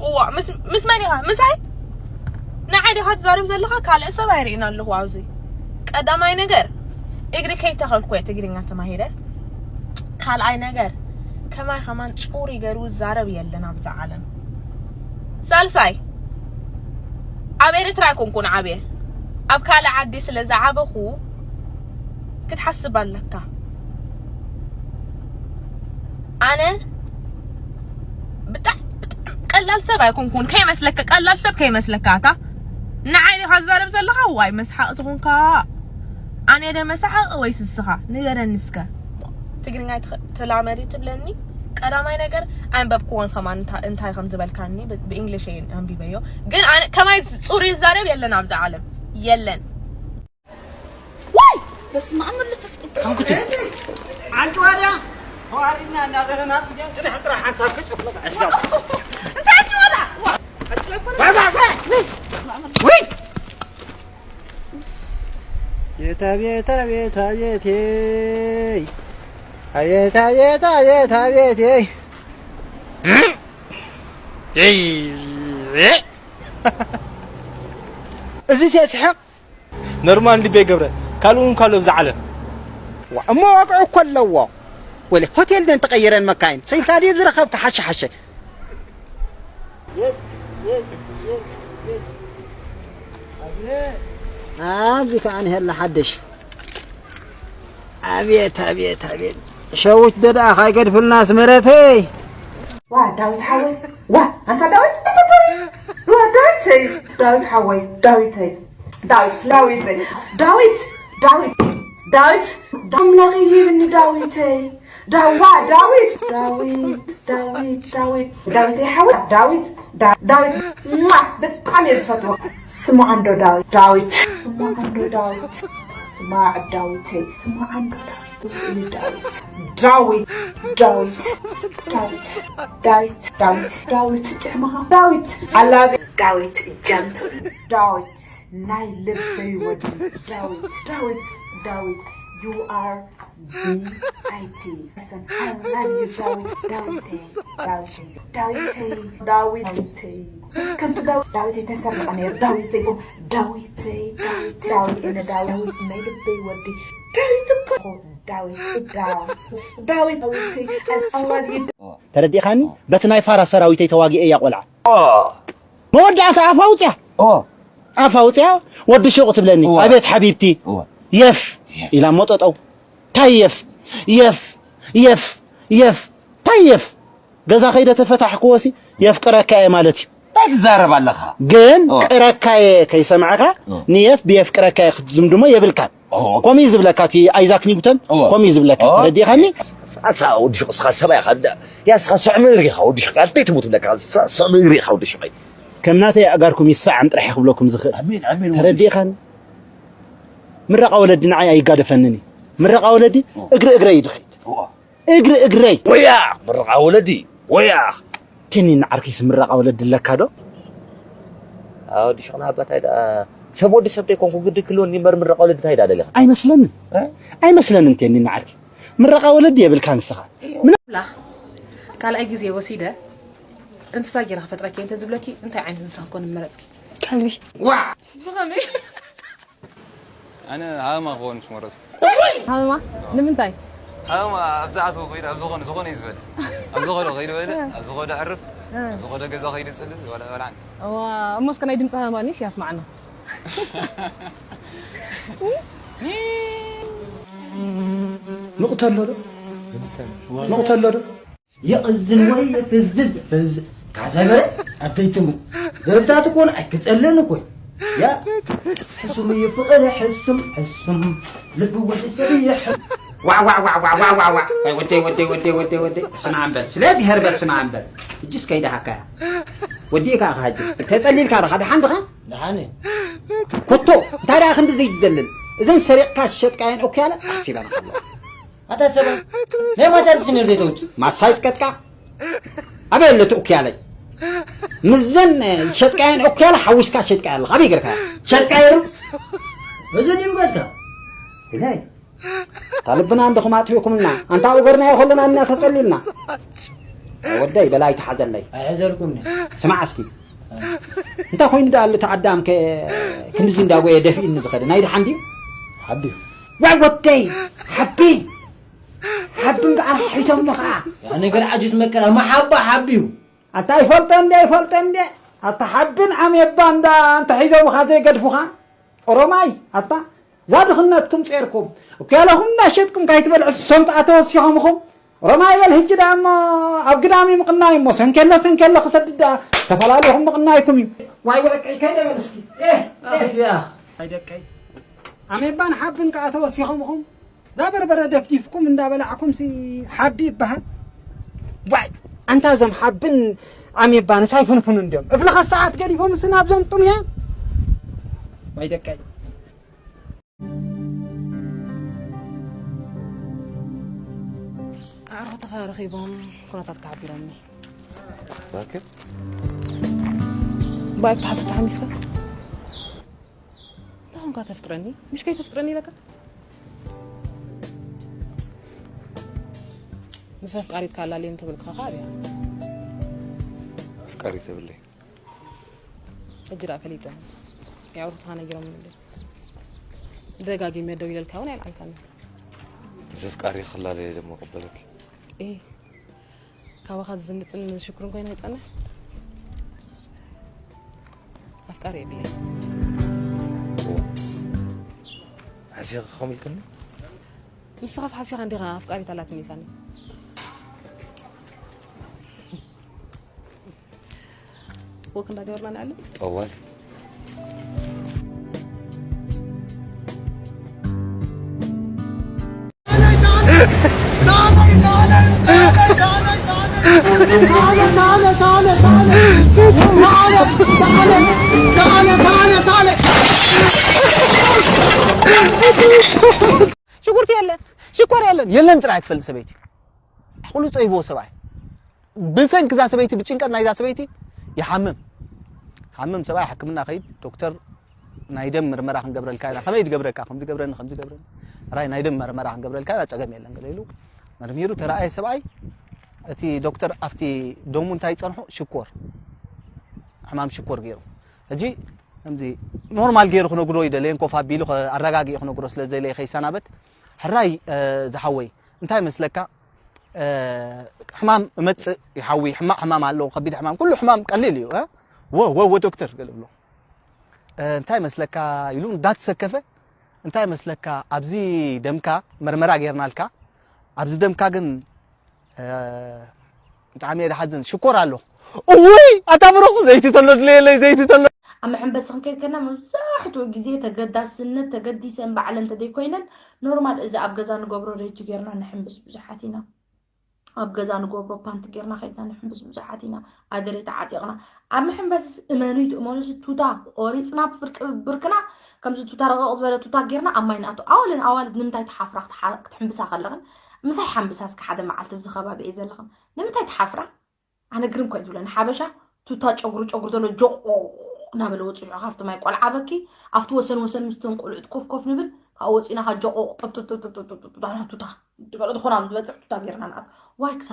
እዋ ምስ ምስ መን ኢኻ? ምሳይ? ንዓይ ዲኻ ትዛረብ ዘለኻ? ካልእ ሰብ ኣይርእን ኣለኹ ኣብዚ። ቀዳማይ ነገር እግሪ ከይተኸልኩ እየ ትግርኛ ተማሂረ። ካልኣይ ነገር ከማይ ከማን ጹሪ ገይሩ ዝዛረብ የለን ኣብዚ ዓለም። ሳልሳይ ኣብ ኤርትራ ኣይኮንኩን ዓብየ፣ ኣብ ካልእ ዓዲ ስለ ዝዓበኹ ክትሓስብ ኣለካ። ኣነ ብጣዕ ብጣዕ ቀላል ሰብ ኣይኮንኩን። ከይመስለካ፣ ቀላል ሰብ ከይመስለካ። ኣታ ንዓይ ዲኻ ዝዛረብ ዘለኻ? ዋይ መስሓቕ ዝኾንካ። ኣነ ደ መሳሓቕ ወይስ እስኻ? ንገረኒ እስከ። ትግርኛ ትኸ- ተላመዲ ትብለኒ። ቀዳማይ ነገር ኣንበብክዎን ከማን እንታ- እንታይ ከም ዝበልካኒ ብ- ብእንግሊሽ እየ ኣንቢበዮ። ግን ኣነ ከማይ ጽሩይ ዝዛረብ የለን ኣብዚ ዓለም የለን። ዋይ በስመ ኣብ መንፈስ ቅዱስ። ኣንቲ ዋድያ ተዋሪድና እናዘረና ፅገም ጥራሕ ጥራሕ ሓንሳብ ክጭፍለቅ ዕስጋብ እንታይ ትወላ? ወይ ወይ ወይ ወይ ቤት ቤት ቤት ቤቴይ ኣየት ኣየት ኣየት ኣቤቴይ እዚ ሲስሕቕ ኖርማል ልቤ ገብረ ካልኡ እውን ካሎ ብዛ ዓለም እሞ ዋግዑ እኮ ኣለዎ ወለ ሆቴል ደን ተቐይረን መካይን ስኢልካ ድዩ ዝረኸብካ ሓሸ ሓሸ ኣብዚ ከዓ ንሄላ ሓድሽ ኣቤት ኣቤት ኣቤት ሸዊት ደኣ ካይገድፍልና ስመረተይ ዋ ዳዊት ሓወይ ዋ ኣንታ ዳዊት ኣንታ ዳዊት ዋ ዳዊተይ ዳዊት ሓወይ ዳዊተይ ዳዊት ዳዊተይ ዳዊት ዳዊት ዳዊት ኣምላኸይ ሂብኒ ዳዊተይ ዳዋ ዳዊት ዳዊት ዳዊት ዳዊት ዳዊተይ ሓወይ ዳዊት ዳ- ዳዊት ሟ ብጣዕሚ እየ ዝፈትዎ ስማዕ እንዶ ዳዊት ዳዊት ስማዕ እንዶ ዳዊት ስማዕ ዳዊተይ ስማዕ እንዶ ዳዊት ውስእሉ ዳዊት ዳዊት ዳዊት ዳዊት ዳዊት ዳዊት ዳዊት ጭሕምኻ ዳዊት ኣላቢ ዳዊት ጀንትል ዳዊት ናይ ልበይ ወዲ ዳዊት ዳዊት ዳዊት you are V I P person I love you ዳዊት ዳዊተይ ዳዊተይ ዳዊተይ ዳዊት ዳዊተይ ከምቲ ዳዊት ዳዊተይ ተሰርቀ ነይሩ ዳዊተይ ዳዊተይ ዳዊት ዳዊት እነ ዳዊት ዳዊት ናይ ልበይ ወዲ ዳዊት እኮ ዳዊት ዳዊት ዳዊት ዳዊተይ I love you ተረዲእኻኒ? በቲ ናይ ፋራ ሰራዊተይ ተዋጊኤ እያ ቆልዓ። መወዳእታ ኣፋ ኣውፅያ ኣፋ ኣውፅያ ወዲ ሹቕ ትብለኒ። ኣቤት ሓቢብቲ የፍ ኢላ እሞ ጠጠው ታይ የፍ የፍ የፍ የፍ ታይ የፍ ገዛ ከይደ ተፈታሕክዎሲ የፍቅረካ እየ ማለት እዩ። እንታይ ትዛረብ ኣለኻ? ግን ቅረካ እየ ከይሰማዕካ ንየፍ ብየፍቅረካ እየ ክትዝምድሞ የብልካን። ከምኡ እዩ ዝብለካ እቲ ኣይዛክ ኒውተን ከምኡ እዩ ዝብለካ ተረዲእካኒ? ኣሳ ወዲ ሹቕ እስኻ ሰብኣይ ኢኻ እንዳ ያስኻ ስዕ ምእሪ ኢኻ ወዲ ሹቕ ኣንተይ ትሙት ብለካ ስዕ ምእሪ ኢኻ ወዲ ሹቐይ። ከም ናተይ ኣእጋርኩም ይሰዓም ጥራሕ ክብለኩም ዝኽእል ተረዲእካኒ? ምረቓ ወለዲ ንዓይ ኣይጋደፈንን እዩ። ምረቓ ወለዲ እግሪ እግረይ እዩ ድኸይድ። እግሪ እግረይ ወያ ምርቓ ወለዲ ወያ ቴኒን ዓርከይስ ምረቓ ወለዲ ኣለካ ዶ? ኣወዲ ሽቕና ኣባታይ ደኣ ሰብ ወዲ ሰብ ደይኮንኩ ግዲ ክልወኒ እምበር ምረቓ ወለዲ ታይ ደኣ ደሊኻ? ኣይመስለንን ኣይመስለንን ቴኒን ዓርከይ ምረቓ ወለዲ የብልካ ንስኻ ምን ኣምላኽ ካልኣይ ግዜ ወሲደ እንስሳ ጌረ ክፈጥረኪ እንተ ዝብለኪ እንታይ ዓይነት እንስሳ ክትኮን ምመረጽኪ? ከልቢ ብኸመይ? ኣነ ሃመማ ክኸውን ምስ መረፅኩ። ሃመማ ንምንታይ? ሃመማ ኣብ ዝኣተወ ከይዱ ኣብ ዝኾነ ዝኾነ እዩ ዝበለ። ኣብ ዝኾነ ከይዱ በለ፣ ኣብ ዝኾነ ዕርፍ፣ ኣብ ዝኾነ ገዛ ከይዱ ይፅልል፣ ወላ ወላ ዓንት። እዋ፣ እሞ እስከ ናይ ድምፂ ሃመማ ኒሽ ያስማዕና። ንቕተሎ ዶ? ንቕተሎ ዶ? የቕዝን ወይ ፍዝዝ ፍዝ ካሳይ በረ ኣተይትሙ ደረፍታት እኮ ንዓይ ክጸልን እኮ ያ ሕሱም እዩ ፍቕሪ ሕሱም ሕሱም ልቢ ወዲ ሰብ እዩ ሕ- ዋዕ ዋዕ ዋዕ ዋዕ ዋዕ ዋዕ ዋዕ ዋይ ወደይ ወደይ ወደይ ወደይ ወደይ ስማዕ እምበል ስለዚ ሄርበር ስማዕ እምበል እጅስ ከይደሃካያ ወዲእካ ኢኻ ሕጂ ተጸሊልካ ዲኻ ደሓን ዲኻ ደሓን ኮቶ እንታይ ደኣ ክንዲ ዘይትዘልል እዘን ሰሪቕካ ዝሸጥካየን ኦክያለ ኣሕሲበናኻ ኣለዋ ኣታ ሰበ ናይ ማሳይ ትሽነር ዘይተውጽእ ማሳይ ዝቀጥቃ ኣበይ ኣሎ እቲ ኡክያለይ ምስዘን ዝሸጥካየን ኡክያለ ሓዊስካ ሸጥካያ ኣለኻ ኣበይ ገርካ ሸጥካየ ዶ እዚ ድዩ ገዝካ ኢላይ እታ ልብና እንድኹም ኣጥፊእኩምልና ኣንታ ኡገርናዮ ከለና እና ተጸሊልና ወደይ በላይ ተሓዘለይ። ኣይሕዘልኩምኒ። ስማዕ እስኪ። እንታይ ኮይኑ ደኣ ኣሎ እቲ ኣዳም ከ ክንድዚ እንዳጎየ ደፊእኒ ዝኸደ? ናይ ደሓን ድዩ? ሓቢ። ዋይ ወደይ፣ ሓቢ። ሓቢ እምበኣር ሒዞሞ ኸዓ። ያ ነገር ዓጁዝ መከራ፣ መሓባ ሓቢ እዩ። ኣታ ኣይፈልጠ እንዴ፣ ኣይፈልጠ እንዴ። ኣታ ሓብን ዓሜባ እንዳ እንተ ሒዞምኻ ዘይገድፉኻ። ኦሮማይ፣ ኣታ እዛ ድኽነትኩም ጼርኩም። እኩያለኹም እንዳሸጥኩም ካይትበልዑ፣ እሶም ከኣ ተወሲኾም ኢኹም። ኦሮማይ በል፣ ህጂ ደኣ እሞ ኣብ ግዳም እዩ ምቕናይ እሞ፣ ሰንኬሎ ሰንኬሎ ክሰድድ ደኣ ተፈላሊኹም ምቕናይኩም እዩ። ዋይ ወደቀይ፣ ከይደ በል እስኪ። ኤህ፣ ኤህ። ኣያ። ኣይ ደቀይ። ኣሜባን ሓብን ከኣ ተወሲኾም ኢኹም። እዛ በርበረ ደፍዲፍኩም እንዳበላዕኩም ሲ ሓቢ ይበሃል። ዋይ፣ ኣንታ እዞም ሓብን ኣሜባንስ ኣይፍንፍኑ እንድዮም። እብልኻ ሰዓት ገዲፎም ሲ ናብዞም ጥምያ። ዋይ ደቀይ። ኣዕሩኽትኻ ረኺቦም ኩነታትካ ሓቢሮምኒ። እባክህ። ባይ ተሓስብ ተሓሚስካ? እንታይ ኾንካ ተፍቅረኒ? ምሽ ከይተፍቅረኒ ኢለካ? ምስ ኣፍቃሪትካ ኣላልየኒ ተብልካ ኸዓ ኣብያ። ኣፍቃሪ ተብለይ። ሕጂ ደኣ ፈሊጠ። የዕሩኽትኻ ነጊሮምኒ። ደጋጊመ ደው ኢለልካ እውን ኣይልዓልካኒ። ምስ ኣፍቃሪ ክላለየ ደሞ ቀበለኪ። ኤ፣ ካባኻ ዝዝንጥን ዝሽኩርን ኮይነ ይጸንሕ። ኣፍቃሪ የብለይ። እዋ። ሓሲኻ ከምኡ ኢልክኒ? ንስኻስ ሓሲኻ እንዲኻ ኣፍቃሪት ኣላትኒ ኢልካኒ። ወክ እንዳገበርና ንዕልል። ጠዋል። ሽጉርቲ የለን፣ ሽኮር የለን፣ የለን ጥራይ ትፈልጥ ሰበይቲ። ኩሉ ጸይብዎ ሰብኣይ። ብሰንኪ እዛ ሰበይቲ፣ ብጭንቀት ናይዛ ሰበይቲ ይሓምም። ሓምም ሰብኣይ ሕክምና ከይድ፣ ዶክተር ናይ ደም ምርመራ ክንገብረልካ ኢና። ከመይ ትገብረካ? ከምዚ ገብረኒ፣ ከምዚ ገብረኒ። ራይ ናይ ደም መርመራ ክንገብረልካ ኢና፣ ጸገም የለን ገለ ኢሉ መርሚሩ ተረኣየ ሰብኣይ። እቲ ዶክተር ኣብቲ ደሙ እንታይ ጸንሑ? ሽኮር። ሕማም ሽኮር ገይሩ። ሕጂ ከምዚ ኖርማል ገይሩ ክነግሮ ይደለየን ኮፍ ኣቢሉ ከ-፣ ኣረጋጊኡ ክነግሮ ስለ ዝደለየ ከይሰናበት። ሕራይ፣ እ፣ ዝሓወይ እንታይ መስለካ? እ፣ ሕማም እመጽእ ይሓዊ፣ ሕማቕ ሕማም ኣለዎ፣ ከቢድ ሕማም፣ ኩሉ ሕማም ቀሊል እዩ፣ እ? ወ-፣ ወ-፣ ወ ዶክተር ገለ ብሎ። እ፣ እንታይ መስለካ ኢሉ እንዳተሰከፈ፣ እንታይ መስለካ ኣብዚ ደምካ መርመራ ጌርናልካ፣ ኣብዚ ደምካ ግን፣ እ፣ ብጣዕሚ እየ ዝሓዝን። ሽኮር ኣሎ። እውይ፣ ኣታ ብሩኽ ዘይቲ ተሎ ድለየለይ፣ ዘይቲ ተሎ። ኣብ መሐንበሲ ክንከይድ ከለና መብዛሕትኡ ግዜ ተገዳስነት ተገዲሰን ባዕለን እንተዘይኮይነን ኖርማል እዚ ኣብ ገዛ ንገብሮ ሬጅ ጌርና ንሕንብስ ብዙሓት ኢና። ኣብ ገዛ ንገብሮ ፓንቲ ጌርና ከይድና ንሕንብስ ብዙሓት ኢና። ኣደሬ ተዓጢቕና ኣብ መሐንበስስ እመኑይ ትእመኑስ ቱታ ቆሪፅና ብፍርቂ ብርክና ከምዚ ቱታ ረቐቕ ዝበለ ቱታ ጌርና ኣብ ማይ ንኣቱ። ኣዋልን ኣዋልድ ንምንታይ ትሓፍራ ክትሓ-፣ ክትሕንብሳ ከለኽን ምሳይ ሓንብሳ እስከ ሓደ መዓልቲ ኣብዚ ከባቢ እየ ዘለኽን ንምንታይ ትሓፍራ? ኣነ ግርም ኮይ ትብለኒ ሓበሻ ቱታ ጨጉሩ ጨጉሩ ዘሎ ጆቆ እናበለ ወፂዑ ካብቲ ማይ ቆልዓ በኪ ኣብቲ ወሰን ወሰን ምስቶም ቆልዑት ኮፍ ኮፍ ንብል ካብኡ ወፂና ካ ጆቆ ጥጥጥጥጥጥጥጥና ቱታ ገለ ዝኾና ኣብ ዝበፅሕ ቱታ ጌርና ንኣብ ዋይ ክሳ